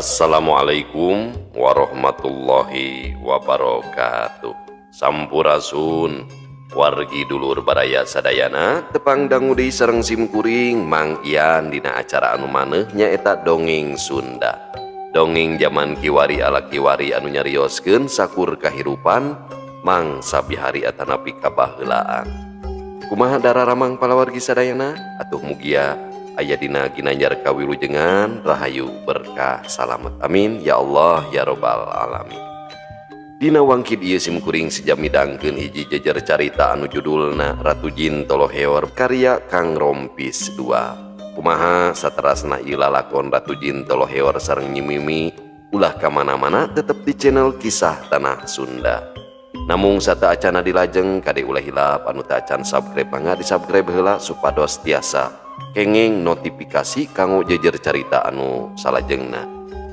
Assalamualaikum warahmatullahi wabarakatuh. Sampurasun wargi dulur baraya sadayana, tepang dangu deui sareng simkuring Mang Ian dina acara anu maneuh nyaeta Dongeng Sunda. Dongeng zaman kiwari ala kiwari anu nyarioskeun sakur kahirupan mangsa bihari atanapi kabaheulaan. Kumaha dararamang palawargi sadayana? Atuh mugia aya dina ginanjar kawilujengan, rahayu, berkah, salamet. Amin ya Allah ya robbal alamin. Dina wangkid ieu simkuring seja midangkeun hiji jejer carita anu judulna Ratu Jin Toloheor karya Kang Rompis 2. Kumaha saterasna ieu lalakon Ratu Jin Toloheor sareng Nyi Mimi, ulah ka mana-mana, tetep di channel Kisah Tanah Sunda. Namung sateuacana dilajeng, kade ulah hilap anu teu acan subscribe, mangga di subscribe heula supados tiasa kenging notifikasi kanggo jejer carita anu salajengna.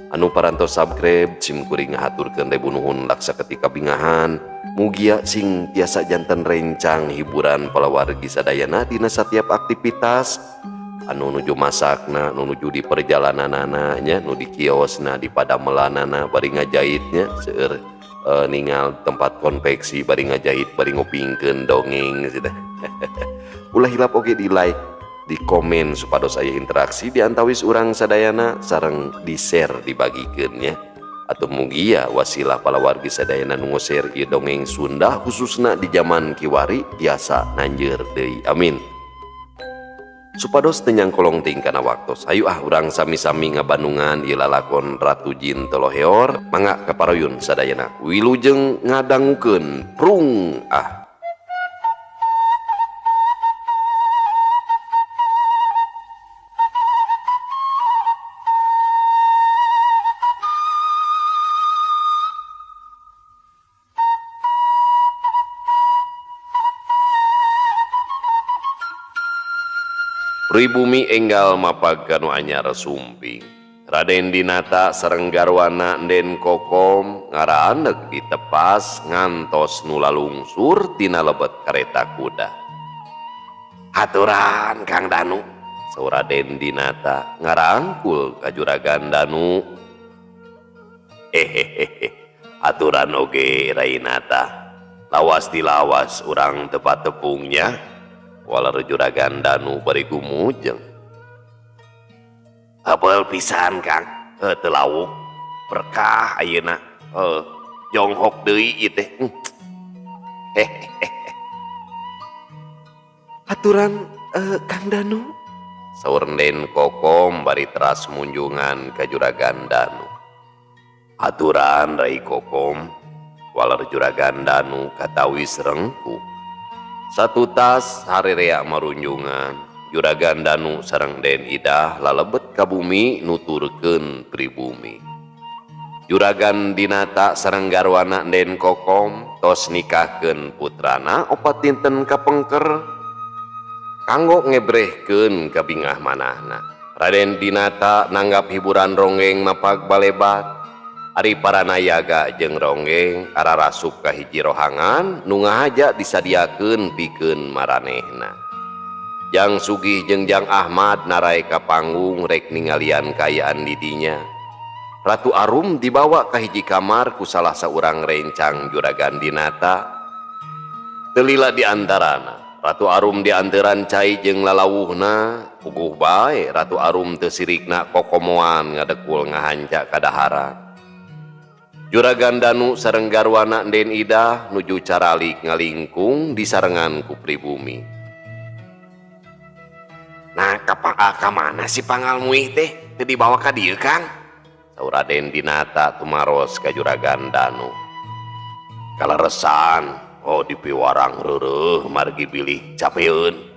Anu parantos subscribe, simkuring ngahaturkeun ribu nuhun laksa ketika bingahan. Mugia sing tiasa janten rencang hiburan palawargi sadayana dina setiap aktivitas, anu nuju masakna, nu nuju di perjalananana nya, nu di kiosna, di padamelanana bari ngajahitnya, seueur ningal tempat konveksi bari ngajahit bari ngupingkeun dongeng gitu. Ulah hilap oge di like, di komen supados aya interaksi di antawis urang sadayana, sareng di share, dibagikeun nya. Atau mugia wasilah palawargi sadayana nu share ieu dongeng Sunda khususna di zaman kiwari tiasa nanjeur deui, amin. Supados teu nyangkolong teuing kana waktos, ayo ah urang sami-sami ngabandungan ieu lalakon Ratu Jin Toloheor. Mangga kaparuyun sadayana, wilujeng ngadangukeun, prung ah. Pribumi enggal mapag kanu anyar sumping. Raden Dinata sareng garwana Nden Kokom ngaraaneg ditepas ngantos nu lalungsur tina lebet kareta kuda. Haturan Kang Danu, saur Raden Dinata ngarangkul ka Juragan Danu. Hehehe, aturan oge Rainata. Lawas dilawas urang tepat tepungnya. Waler Juragan Danu bari gumujeng. Apel pisan Kang, teu lawuh berkah ayeuna. Jonghok deui ieu teh. Hehehe. Aturan Kang Danu, saur Nden Kokom bari teras munjungan ka Juragan Danu. Aturan Rai Kokom, waler Juragan Danu katawis rengkuh. Satu tas harerea marunjungan Juragan Danu sareng Den Idah lalebet ka bumi nuturkeun pribumi. Juragan Dinata sareng garwana Den Kokom tos nikahkeun putrana 4 dinten kapengker kanggo ngebrehkeun kabingah manahna. Raden Dinata nanggap hiburan ronggeng mapag balebat. Ari para nayaga jeung ronggeng ararasup ka hiji rohangan nu ngahaja disadiakeun pikeun maranehna. Jang Sugih jeung Jang Ahmad narai ka panggung rek ningalian kaayaan di dinya. Ratu Arum dibawa ka hiji kamar ku salah saurang rencang Juragan Dinata. Teu lila di antarana Ratu Arum dianteran cai jeung lalawuhna, puguh bae Ratu Arum teu sirikna kokomoan ngadekul ngahanca kadaharan. Juragan Danu sareng garwana Nden Idah nuju caralik ngalingkung disarengan ku pribumi. Nah, ka mana si pangalmuih teh? Teu dibawa ka dieu, Kang? Saur Raden Dinata tumaros ka Juragan Danu. Kaleresan, oh dipiwarang reureuh margi bilih capeun.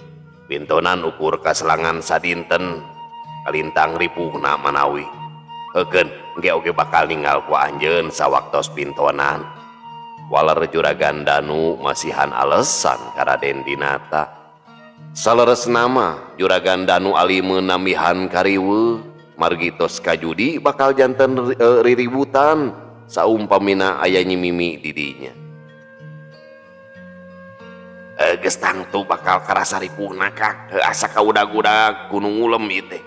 Pintonan ukur kaselangan sadinten kalintang ripuhna manawi. Heukeun, engke oge bakal ninggal ku anjeun sawaktos pintonan. Waler Juragan Danu masihan alesan ka Raden Dinata. Saleresna mah Juragan Danu alimeun nambihan kariweuh, margi tos kajudi bakal janten riributan saumpamina aya Nyi Mimi di dinya. Geus tangtu bakal karasa ripuhna Kang. Heuh, asa kaudag-udag gunung ngulem ieu teh.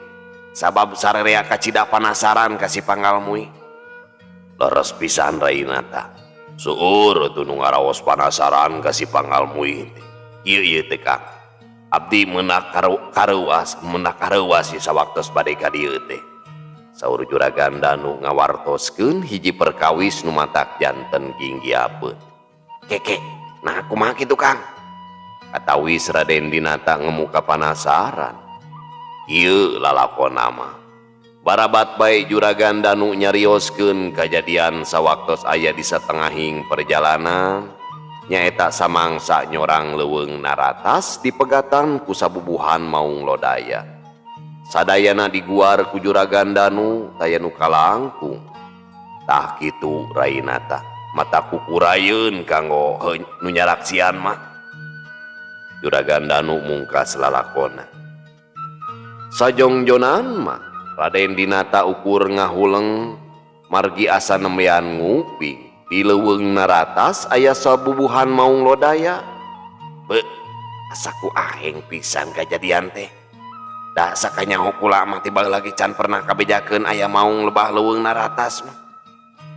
Sabab sarerea kacida panasaran ka si Panggalmui. Leres pisan Rainata. Seueur atuh nu ngaraos panasaran ka si Panggalmui teh. Ieu ieu teh Kang. Abdi meunah kareuwas, meunah kareuwas ieu sawaktos bade ka dieu teh. Saur Juragan Danu ngawartoskeun hiji perkawis nu matak janten ginggiapeun. Keke, nah kumaha kitu Kang? Katawis Raden Dinata ngemuka panasaran. Ieu lalakonna mah. Barabat bae Juragan Danu nyarioskeun kajadian sawaktos aya di satengahing perjalanan nyaeta samangsa nyorang leuweung naratas dipegatan ku sabubuhan maung lodaya. Sadayana diguar ku Juragan Danu taya nu kalangkung. Tah kitu Rainata, mata kukurayeun kanggo nu nyaraksian mah. Juragan Danu mungkas lalakona. Sajongjonan mah Raden Dinata ukur ngahuleng margi asa nembean nguping. Di leuweung naratas aya sabubuhan maung lodaya. Be, asa ku aheng pisan kajadian teh. Da sakanyaho kula mah tiba lagi can pernah kabejakeun aya maung lebah leuweung naratas mah.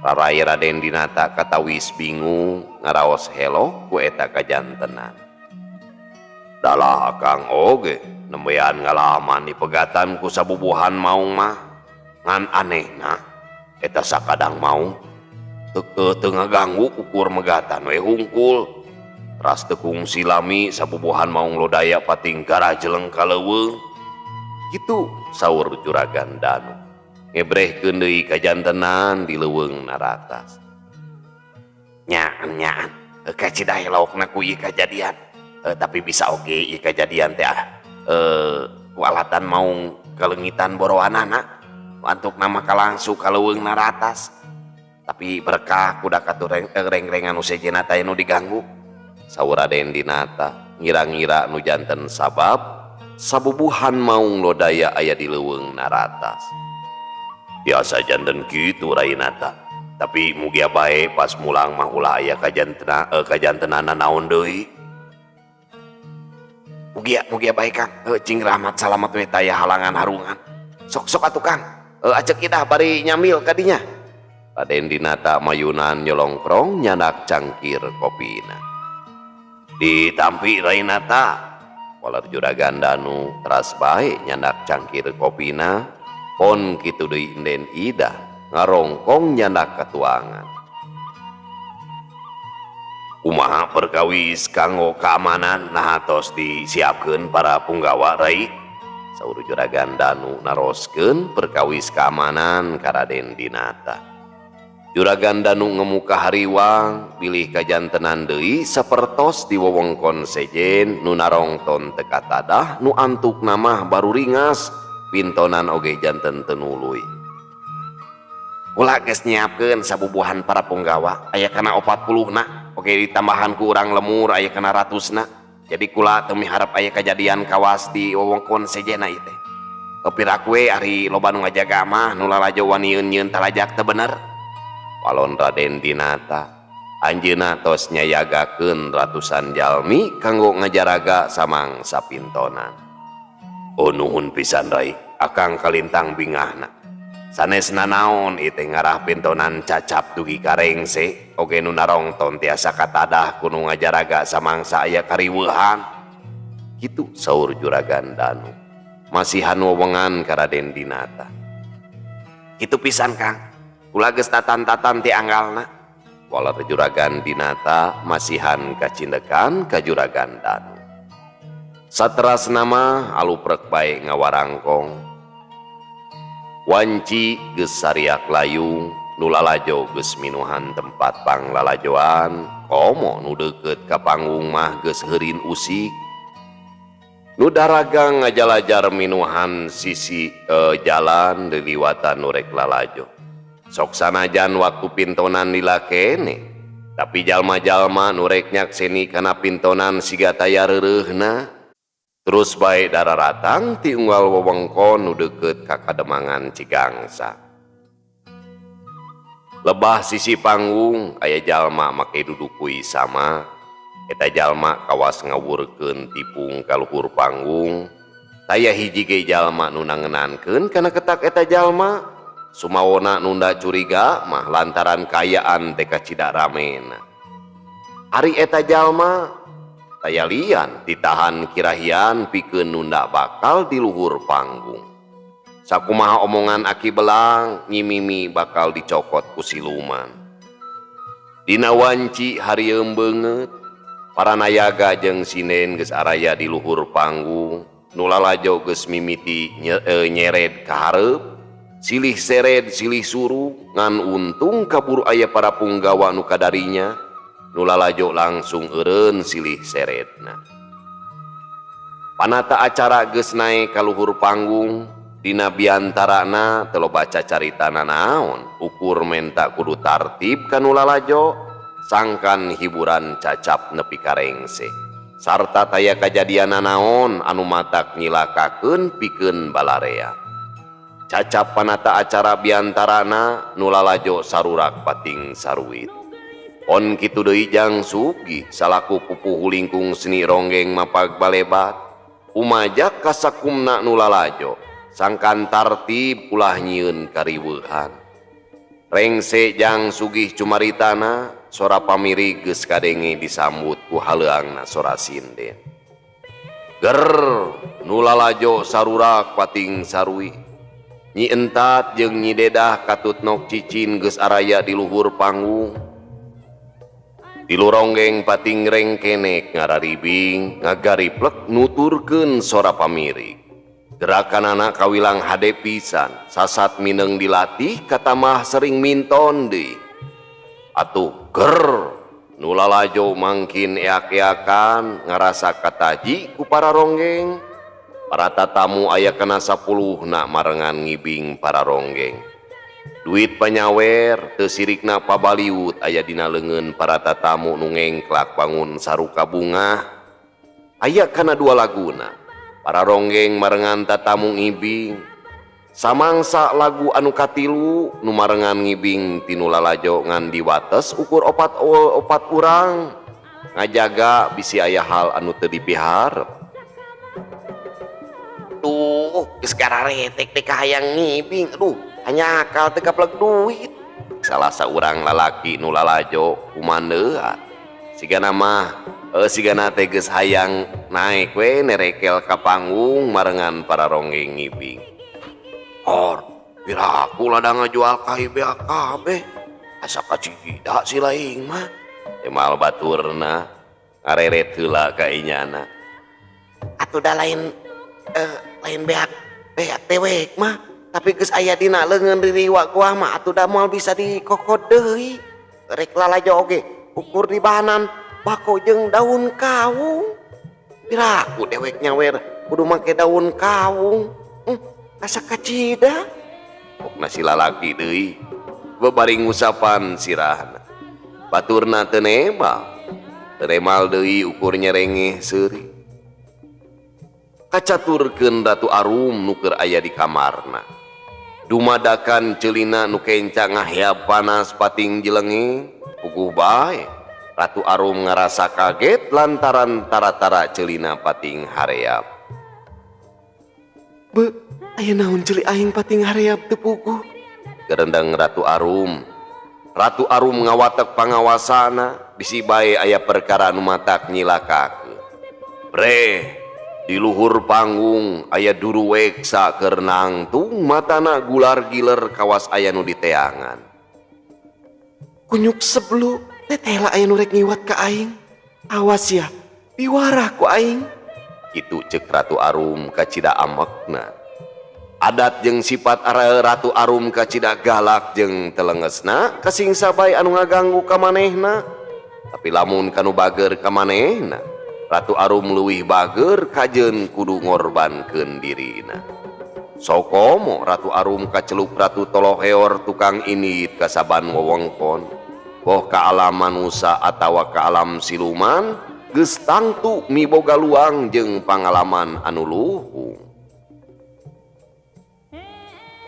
Rarai Raden Dinata katawis bingung ngaraos helo ku eta kajantenan. Dalah akang oge nembean ngalaman dipegatan ku sabubuhan maung mah. Ngan anehna eta sakadang maung teu ngaganggu ukur megatan we hungkul. Ras teu kungsi lami sabubuhan maung lodaya pating garajeleng ka leuweung. Kitu saur Juragan Danu. Ngebrehkeun deui kajantenan di leuweung naratas. Nyaan-nyaan kacida helokna ku ieu kajadian. Tapi bisa oge ieu kajadian teh ku alatan maung kaleungitan borowanana. Antuk nama kalangsu ka leuweung naratas. Tapi berkah kuda katu reng-rengan nu sejenna teh nu diganggu. Saur Raden Dinata ngira-ngira nu janten sabab sabubuhan maung lodaya aya di leuweung naratas. Biasa janten kitu Rainata. Tapi mugia bae pas mulang mah ulah aya kajantenana naon deui. Mugia mugia bae Kang. Cing rahmat salamat we taya halangan harungan. Sok-sok atuh Kang. Acek idah bari nyamil kadinya. Raden Dinata mayunan nyolongkrong nyandak cangkir kopina. Ditampi Rainata. Walar Juragan Danu teras bae nyandak cangkir kopina. Pon kitu deui Inden Ida ngarongkong nyandak katuangan. Kumaha perkawis kanggo keamanan nah tos disiapkeun para punggawa rai. Saur Juragan Danu naroskeun perkawis keamanan ka Raden Dinata. Juragan Danu ngemuka hariwang bilih kajantenan deui sapertos di wewengkon sejen nu narongton teu katadah nu antuk namah baru ringas pintonan oge janten teu nuluy. Kula geus nyiapkeun sabubuhan para punggawa aya kana 40na oge ditambahan ku urang lemur aya kana ratusna. Jadi kula teu miharep aya kajadian kawas di wewengkon sejenna ieu teh. Piraku we ari loba nu ngajaga mah nu lalajo wanieun nyieun talajak teu bener. Walon Raden Dinata anjeunna tos nyayagakeun ratusan jalmi kanggo ngajaraga samangsa pintonan. Oh nuhun pisan Rai, akang kalintang bingahna. Sanesna naon ieu teh ngarah pintonan cacap dugi ka rengse oge nu narongton tiasa katadah ku nu ngajaraga samangsa aya kariweuhan. Kitu saur Juragan Danu. Masihan wewengan ka Raden Dinata. Kitu pisan Kang. Kula geus tatan-tatan ti anggalna. Walar Juragan Dinata masihan kacindekan ka Juragan Danu. Saterasna mah aluprek bae ngawarangkong. Wanci geus sariak layung, nu lalajo geus minuhan tempat panglalajoan, komo nu deukeut ka panggung mah geus heurin usik. Nu daragang ngajalajar minuhan sisi jalan liliwatan nu rek lalajo. Sok sanajan waktu pintonan lila kene, tapi jalma-jalma nu rek nyakseni kana pintonan siga taya reureuhna. Terus bae dararatang ti unggal wewengkon nu deukeut ka Kademangan Cigangsa. Lebah sisi panggung aya jalma make dudukui sama. Eta jalma kawas ngawurkeun tipung ka luhur panggung. Taya hiji ge jalma nu nangenankeun kana ketak eta jalma. Sumawona nunda curiga mah lantaran kaayaan teh kacida ramena. Ari eta jalma taya lian ditahan kirahian pikeun nunda bakal di luhur panggung. Sakumaha omongan Aki Belang, Nyi Mimi bakal dicokot ku siluman. Dina wanci harieum beungeut, para nayaga jeung sinden geus araya di luhur panggung, nu lalajo geus mimiti nyered ka hareup, silih sered silih suruh, ngan untung kaburu aya para punggawa nu kadarinya, nu lalajo langsung eureun silih seredna. Panata acara geus naek ka luhur panggung, dina biantarana teu loba cacarita nanaon, ukur menta kudu tartib ka nu lalajo, sangkan hiburan cacap nepi ka rengse. Sarta taya kajadian nanaon anu matak nyilakakeun pikeun balarea. Cacap panata acara biantarana nu lalajo sarurak pating saruit. On kitu deui Jang Sugih salaku pupuhu lingkung seni ronggeng mapag balebat, umajak kasakumna nu lalajo sangkan tartib ulah nyieun kariweuhan. Rengse Jang Sugih cumaritana, sora pamirig geus kadenge disambut ku haleuangna sora sinden. Ger nu lalajo sarurak pating saruih. Nyi Entat jeung Nyi Dedah katut nok cicin geus araya di luhur panggung. Tilu ronggeng pating rengkenek ngararibing ngagariplek nuturkeun sora pamirig. Gerakanana kawilang hade pisan, sasat mineng dilatih katamah sering minton deui. Atuh ger nu lalajo mangkin eak-eakan ngarasa kataji ku para ronggeng. Para tatamu aya kana 10 marengan ngibing para ronggeng. Duit panyawer teu sirikna pabaliut aya dina leungeun para tatamu nu ngengklak bangun saruka bungah. Aya kana dua laguna. Para ronggeng marengan tatamu ngibing. Samangsa lagu anu katilu nu marengan ngibing tinu lalajo ngan diwates ukur opat urang ngajaga bisi aya hal anu teu dipiharep. Duh, geus gararetek teh kahayang ngibing. Aduh, hanya akal teu kaplek duit. Salah saurang lalaki nu lalajo kumandeat. Sigana mah sigana teh geus hayang naek we nerekel ka panggung marengan para ronggeng ngibing. Hor, piraku ladang ngajual kai BAKB. Asa kacida si laing mah. Emal baturna ngareret heula ka inyana. Atuh da lain lain beak beak dewek mah, tapi geus aya dina leungeun ririwa gua mah atuh da moal bisa dikokod deui. Rek lalajo oge ukur di bahanan bako jeung daun kawung. Piraku dewek nyawer kudu make daun kawung. Asa kacida. Pokna si lalaki deui babari ngusapan sirahna. Baturna teu nebal. Teu remal deui ukur nyerengeh seuri. Kacaturkeun Ratu Arum nu keur aya di kamarna. Dumadakan ceulina nu kenca ngaheab panas pating jelenge, puguh bae. Ratu Arum ngarasa kaget lantaran tara-tara ceulina pating hareap. Be, aya naon ceuli aing pating hareap teu puguh? Gerendeng Ratu Arum. Ratu Arum ngawatek pangawasana, bisi bae aya perkara nu matak nyilakakeun. Breh, di luhur panggung aya Duruweksa keur nangtung matana gular giler kawas aya nu diteangan. Kunyuk seblu, tetela aya nu rek ngiwat ka aing. Awas ya, piwarah ku aing. Kitu ceuk Ratu Arum kacida amekna. Adat jeung sifat Ratu Arum kacida galak jeung telengesna kasing sabai anu ngaganggu ka manehna. Tapi lamun kanu bager ka manehna, Ratu Arum leuwih bager kajeun kudu ngorbankeun dirina. Sokomo Ratu Arum kaceluk Ratu Toloheor tukang indit kasaban wewengkon. Boh ka alam manusa atawa ka alam siluman, geus tangtu miboga luang jeung pangalaman anu luhung.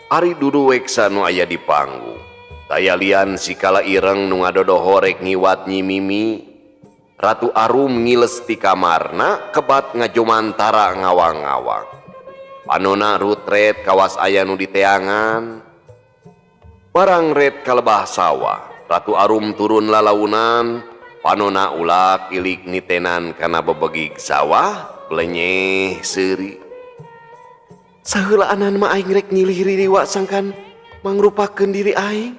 Ari Duruweksa nu aya di panggung, taya lian sikala ireng nu ngadodoho rek ngiwat Nyi Mimi. Ratu Arum ngiles ti kamarna kebat ngajomantara ngawang-ngawang. Panona rutret kawas aya nu diteangan. Barang ret kalebah sawah, Ratu Arum turun lalaunan, panona ulak ilik nitenan kana bebegig sawah, blenyeh seuri. Saheulaanan mah aing rek nyilih ririwa sangkan mangrupakeun diri aing.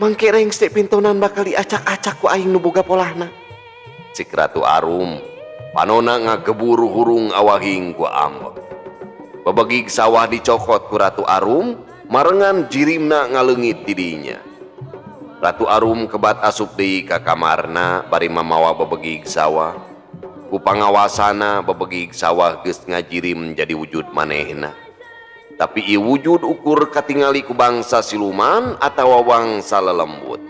Mangke rengse pintonan bakal diacak-acak ku aing nu boga polahna. Cik Ratu Arum, panona ngagebur hurung awahing ku ambek. Bebegig sawah dicokot ku Ratu Arum, marengan jirimna ngaleungit didinya. Ratu Arum kebat asup deui ka kamarna bari mamawa bebegig sawah. Ku pangawasana bebegig sawah geus ngajirim jadi wujud manehna. Tapi ieu wujud ukur katingali ku bangsa siluman atawa bangsa lelembut.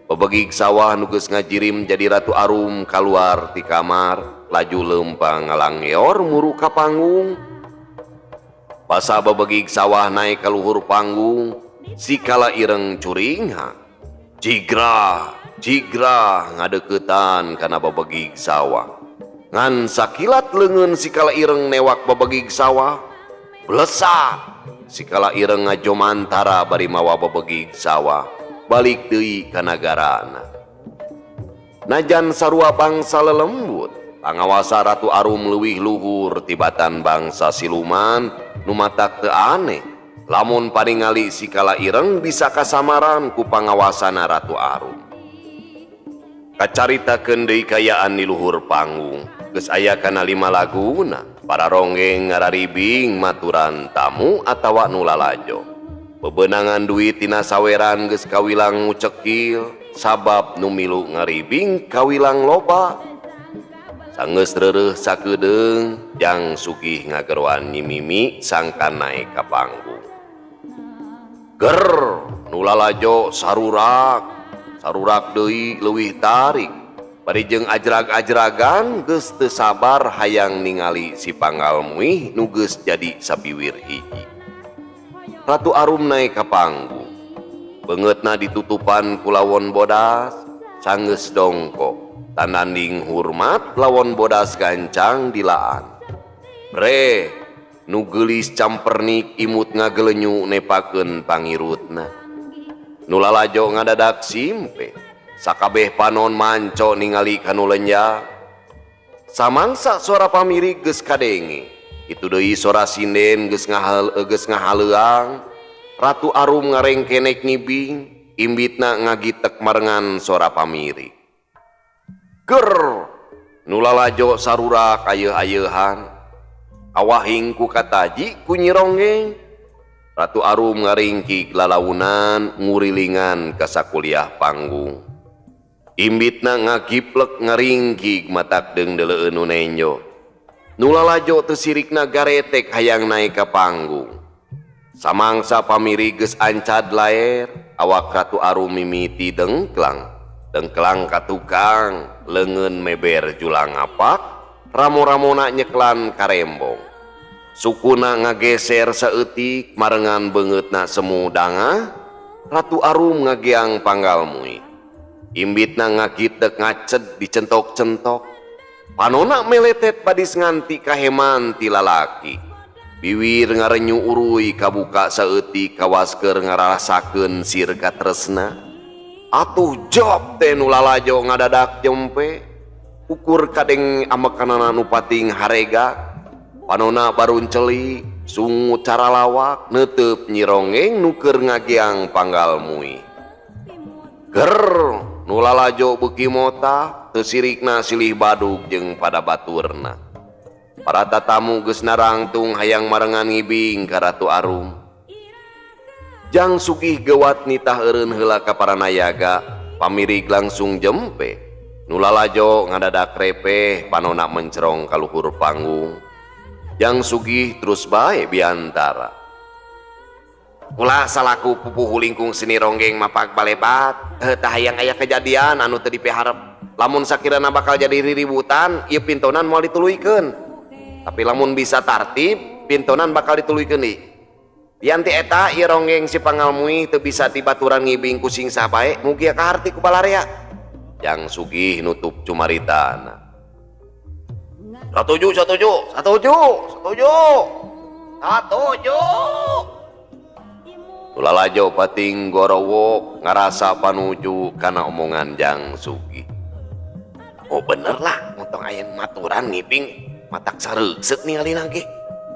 Bebegig sawah nu geus ngajirim jadi Ratu Arum kaluar ti kamar, laju leumpang ngalanggeor muru ka panggung. Basa bebegig sawah naik ka luhur panggung, sikala ireng curingha. Jigrah, jigrah ngadeukeutan kana bebegig sawah. Ngan sakilat leungeun sikala ireng newak bebegig sawah, blesak sikala ireng ngajomantara bari mawa bebegig sawah, balik deui ka nagarana. Najan sarua bangsa lelembut, pangawasa Ratu Arum leuwih luhur tibatan bangsa siluman nu matak teu aneh. Lamun paningali sikala ireng bisa kasamaran ku pangawasana Ratu Arum. Kacaritakeun deui kayaan di luhur panggung, geus aya kana 5 laguna, para ronggeng ngararibing maturan tamu atawa nu lalajo. Bebenangan duit tina saweran geus kawilang ngucekil, sabab nu milu ngaribing kawilang loba. Sanggeus reureuh sakedeung, Jang Sugih ngageroan Nyi Mimi sangkan naek ka panggung. Ger nu lalajo sarurak, sarurak deui leuwih tarik. Bari jeung ajrag-ajragan geus teu sabar hayang ningali si Panggal Muih nu geus jadi sabiwir hiji. Ratu Arum naek ka panggung. Beungeutna ditutupan ku lawon bodas, sanggeus dongkok. Tandanding hormat lawon bodas gancang dilaan. Bre, nu geulis campernik imut ngagelenyu nepakeun pangirutna. Nu lalajo ngadadak simpe, sakabeh panon manco ningali kanu lenjang. Samangsa sora pamirik geus kadenge, itu deui sora sinden geus geus ngahaleuang. Ratu Arum ngarengkenek ngibing, imbitna ngagitek marengan sora pamirik. Ger, nu lalajo sarurak ayeuh-ayeuhan. Awahing ku kataji ku Nyi Ronggeng. Ratu Arum ngaringkik lalaunan ngurilingan ka sakuliah panggung. Imbitna ngagiplek ngaringkik matak deung deuleueun nu nenjo. Nu lalajo teu sirikna garetek hayang naek ka panggung. Samangsa pamiri geus ancad laer, awak Ratu Arum mimiti dengklang. Dengklang ka tukang, leungeun meber julang ngapak, ramo-ramona nyeklan karembong. Sukuna ngageser saeutik marengan beungeutna semu dangah, Ratu Arum ngageang panggal mui. Imbitna ngagitek ngaced dicentok-centok. Panona meletet badis nganti kaheman ti lalaki. Biwir ngarenyu uruy kabuka saeutik kawasker ngarasakeun sir katresna. Atuh job teh nu lalajo ngadadak jempe. Ukur kadeng amekanana nu pating harega. Panona barunceli, sungu cara lawak, neuteub Nyi Ronggeng nu keur ngageang panggal mui. Ger, nu lalajo beuki motah, teu sirikna silih badug jeung pada baturna. Para tatamu geus narangtung hayang marengan ngibing ka Ratu Arum. Jang Sugih gewat nitah eureun heula ka para nayaga, pamirig langsung jempe. Nu lalajo ngadadak repeh, panona mencerong ka luhur panggung. Jang Sugih terus bae biantara. Kula salaku pupuhu lingkung seni ronggeng mapak balebat, tah hayang aya kejadian anu teu dipiharep. Lamun sakirana bakal jadi riributan, ieu pintonan moal dituluykeun. Tapi lamun bisa tartib, pintonan bakal dituluykeun deui. Dianti eta ieu ronggeng si Pangalmuih teu bisa dibaturan ngibing ku sing sabae, mugi kaharti ku balarea. Jang Sugih nutup cumaritana. Satuju, satuju, satuju, satuju, satuju. Nu lalajo pating gorowok ngarasa panuju kana omongan Jang Sugi. Oh bener lah, montong aya nu maturan ngibing matak sareuseuk ningalina ge.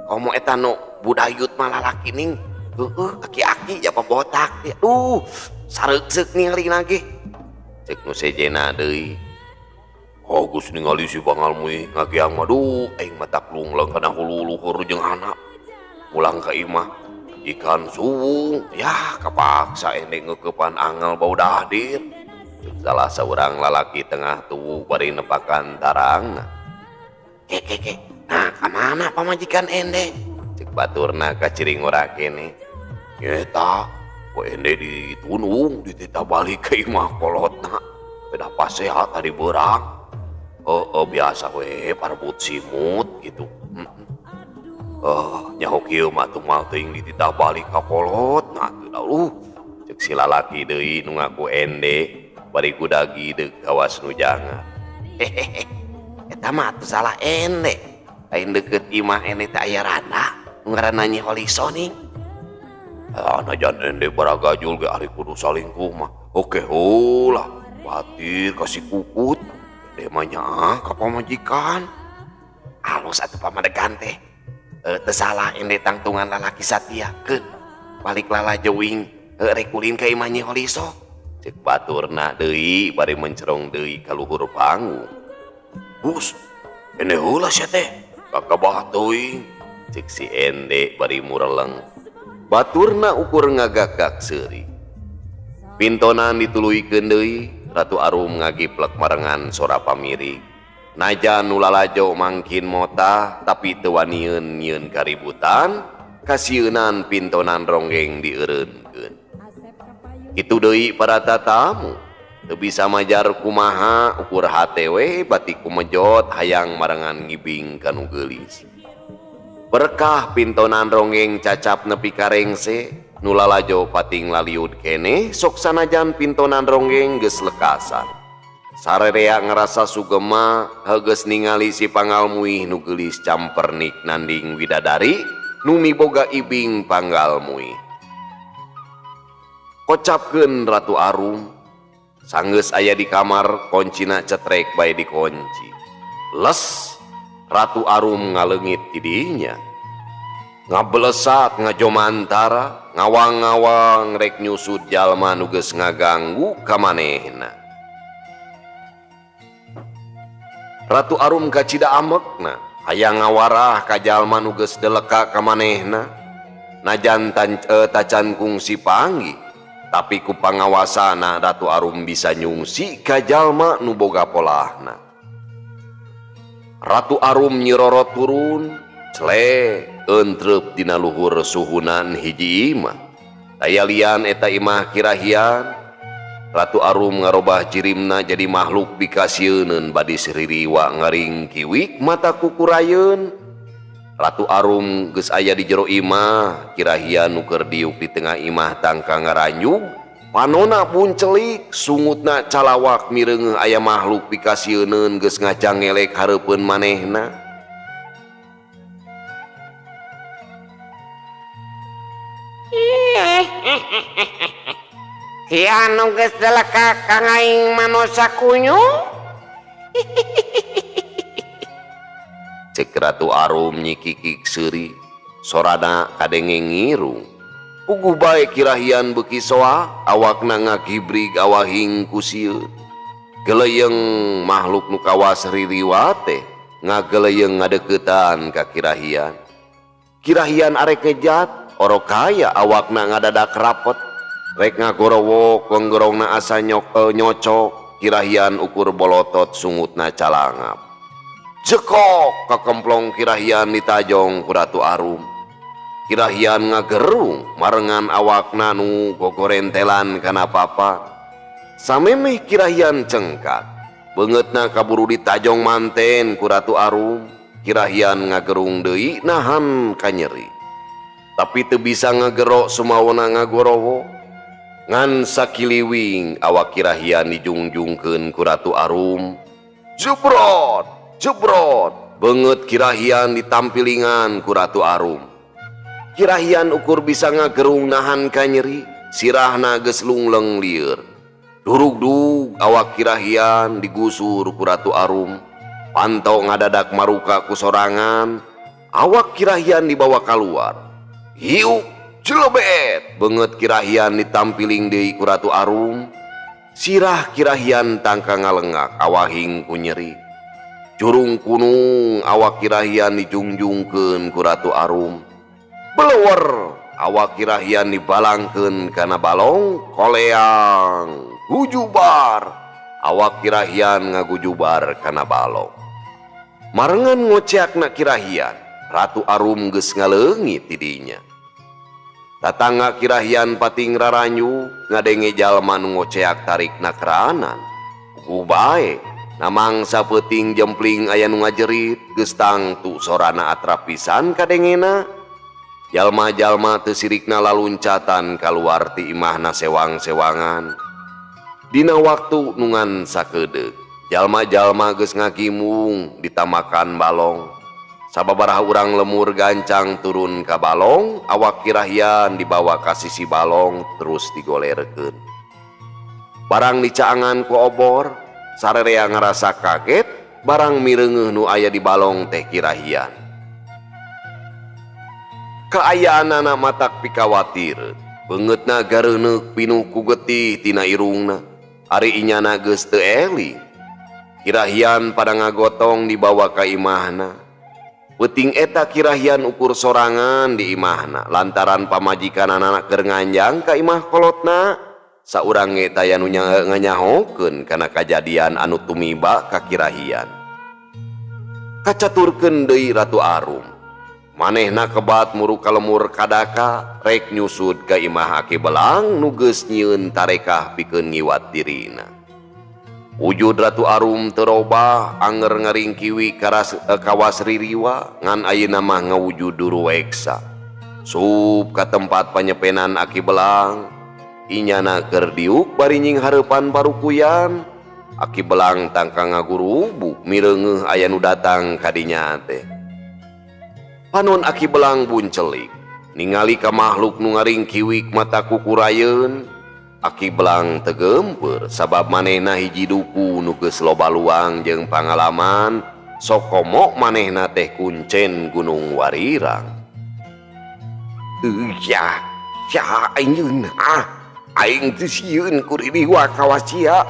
Komo eta nu budayut mah lalaki ning, heueuh aki-aki japa botak. Aduh, sareuseuk ningalina ge. Cek nu sejenna deui. Oh geus ningali si Pangalmuih ngageang mah duh aing matak lungleng kana hulu luhur jeung anak. Pulang ka imah ikan suwung, yah kapaksa ende ngeukepan angel bau dahdir. Salah seorang lalaki tengah tubuh bari nepakan tarangna. Ke ke ke, nah kamana pamajikan ende? Cek baturna kaciring ora kene. Eta, ku ende ditunung dititah balik ka imah kolotna. Beda pasehat tadi beurang. Heeh biasa we parebut simut gitu. Oh, nyaho kieu mah atuh moal teuing dititah balik ka kolotna atuh da cek si lalaki deui nu ngaku ende bari gudagi deuk kawas nu jangan. Hehehe, eta mah atuh salah ende. Lain deukeut imah ende teh aya randa nu ngaranna Nyi Holiso ning. Ah, najan ende baragajul ge ari kudu salingkuh mah. Oke heulah, batir kasih kukut. Ende mah nyaah ka pamajikan. Alus atuh pamadegan teh. Teu salah ende tangtungan lalaki satia keun. Balik lalajeuing rek ulin ka imah Nyi Holiso. Cek baturna deui bari mencerong deui ka luhur panggung. Bus, ende heula sia teh. Kakabah teuing. Cek si ende bari mureleng. Baturna ukur ngagagak seuri. Pintonan dituluykeun deui, Ratu Arum ngagiplek marengan sora pamirik. Najan nu lalajo mangkin motah tapi teu wanieun nyieun kaributan, kasieunan pintonan ronggeng dieureunkeun. Kitu deui para tatamu, teu bisa majar kumaha ukur hate we bati kumejot hayang marengan ngibing ka nu geulis. Berkah pintonan ronggeng cacap nepi ka rengse, nu lalajo pating laliud keneh sok sanajan pintonan ronggeng geus lekasan. Sarerea ngerasa sugema heugeus ningali si Pangalmuih nu geulis campernik nanding widadari nu miboga ibing Panggalmuih. Kocapkeun Ratu Arum, sanggeus aya di kamar koncina cetrek bae dikunci. Les, Ratu Arum ngaleungit ti dinya. Ngabelesat ngajomantara, ngawang-ngawang rek nyusut jalma nu geus ngaganggu ka manehna. Ratu Arum kacida amekna, hayang ngawarah ka jalma nu geus deleka ka manehna. Najan tacan kungsi panggih, tapi ku pangawasana Ratu Arum bisa nyungsi ka jalma nu boga polahna. Ratu Arum nyirorot turun, cele entrep dina luhur suhunan hiji imah. Daya lian eta imah kirahian. Ratu Arum ngarobah jirimna jadi makhluk pikasieuneun badis ririwa ngaring kiwik mata kukurayeun. Ratu Arum geus aya di jero imah, kirahian nu keur diuk di tengah imah tangka ngaranjug, panona buncelik, sungutna calawak mireungeuh aya makhluk pikasieuneun geus ngacangelek hareupeun manehna. Sia nu geus deleka ka aing manusa kunyu. Cek Ratu Arum nyikikik seuri, sorana kadenge ngirung. Puguh bae kirahian beuki soa, awakna ngagibrig awahing ku sieun. Geleyeng makhluk nu kawas ririwa teh ngageleyeng ngadeuketan ka kirahian. Kirahian arek ngejat, orok kaya awakna ngadadak rapet. Rek ngagorowok lenggorongna asa nyocok, kirahian ukur bolotot sungutna calangap. Jekok kakemplong kirahian ditajong ku Ratu Arum. Kirahian ngagerung marengan awakna nu gogorentelan kana papa. Samemeh kirahian cengkat, beungeutna kaburu ditajong manten ku Ratu Arum. Kirahian ngagerung deui nahan kanyeri. Tapi teu bisa ngagerok sumawona ngagorowo. Ngan sakiliwing awak kirahian dijungjungkeun ku Ratu Arum. Jebrot, jebrot. Beungeut Kirahian ditampilingan ku Ratu Arum. Kirahian ukur bisa ngagerung nahan kanyeri, sirahna geus lungleng lieur. Durugdug awak Kirahian digusur ku Ratu Arum. Panto ngadadak maruka ku sorangan, awak Kirahian dibawa kaluar. Hiuk jelebet beungeut Kirahian ditampiling deui ku Ratu Arum. Sirah Kirahian tangka ngalengak awahing ku nyeri. Jurung kunung awak Kirahian dijungjungkeun ku Ratu Arum. Belewer awak Kirahian dibalangkeun kana balong koleang gujubar. Awak Kirahian ngagujubar kana balong. Marengan ngoceakna Kirahian, Ratu Arum geus ngaleungit ti dinya. Tatangga Kirahian pating raranyu ngadenge jalma nu ngoceak tarikna keranan. Puguh bae, namangsa peuting jempling aya nu ngajerit geus tangtu sorana atrap pisan kadengena. Jalma-jalma teu sirikna laluncatan kaluar ti imahna sewang-sewangan. Dina waktu nu ngan sakedeuk, jalma-jalma geus ngagimung ditamakan balong. Sababaraha urang lemur gancang turun ka balong, awak Kirahian dibawa ka sisi balong terus digolerkeun. Barang dicaangan ku obor, sarerea ngarasa kaget, barang mireungeuh nu aya di balong teh Kirahian. Kaayaanana matak pikawatir, beungeutna gareuneuk pinuh ku getih tina irungna, ari inyana geus teu eling. Kirahian pada ngagotong dibawa ka imahna. Peuting eta Kirahian ukur sorangan di imahna lantaran pamajikanana keur nganjang ka imah kolotna. Saurang ge taya nu nganyahokeun kana kajadian anu tumiba ka Kirahian. Kacaturkeun deui Ratu Arum. Manehna kebat muru ka lemur kadaka rek nyusud ka imah Aki Belang nu geus nyieun tarekah pikeun ngiwat dirina. Wujud Ratu Arum teu robah anger ngaringkiwi kawas ririwa ngan ayeuna mah ngawujud duruweksa. Sup ka tempat panyepenan Aki Belang, inyana keur diuk bari nying hareupan parukuyan. Aki Belang tangka ngagurubuk mireungeuh aya nu datang ka dinya teh. Panon Aki Belang buncelik ningali ka makhluk nu ngaringkiwik mata kukurayeun. Aki Belang tegempeur sabab manehna hiji duku nu geus loba luang jeung pangalaman sokomo manehna teh kuncen Gunung Warirang. Ya, saha anjeun? Ah, aing teu sieun ku ririwa kawas sia.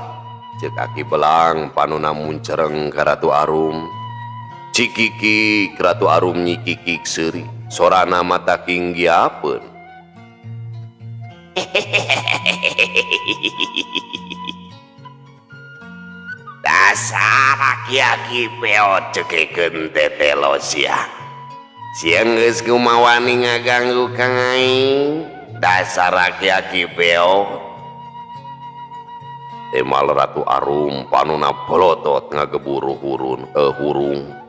Ceuk Aki Belang panona muncereng ka Ratu Arum. Cikikik Ratu Arum nyikikik seuri, sorana mata kinggiapeun. Dasar aki-aki peot cekekeun tetelo sia. Sia geus kumawani ngaganggu kang aing. Dasar aki-aki peot. Temal Ratu Arum panona bolotot ngageburu hurung.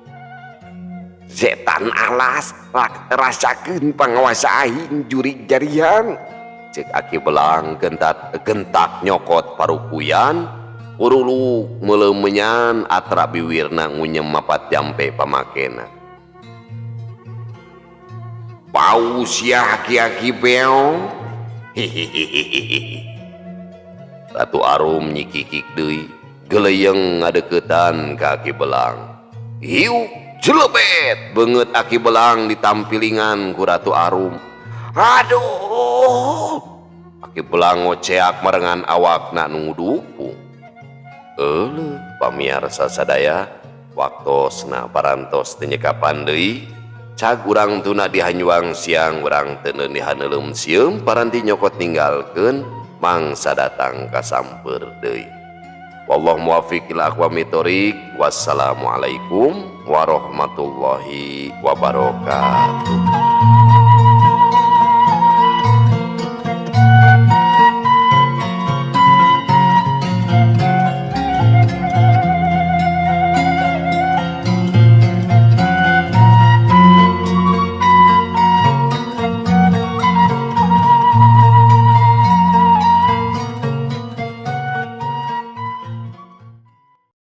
Setan alas rasakeun panguasa aing jurig jariang. Cek Aki Belang gentak nyokot parukuyan, uruluk meuleum atra biwirna ngunyem mapat jampe pamakena. Pau sia aki-aki beong. Hihihihi. Ratu Arum nyikikik deui, geleyeng ngadeuketan ka Aki Belang. Hiuk jelebet beungeut Aki Belang ditampilingan ku Ratu Arum. Aduh, Aki Belang ngoceak marengan awakna nu ngudukung. Euleuh pamiarsa sadaya, waktosna parantos teu nyekapan deui. Cag urang tuna dihanyuang siang urang teu dihaneuleum sieum paranti nyokot ninggalkeun mangsa datang ka sampeur deui. Wallahu muwaffiq ila aqwamit thoriq. Wassalamualaikum warahmatullahi wabarakatuh.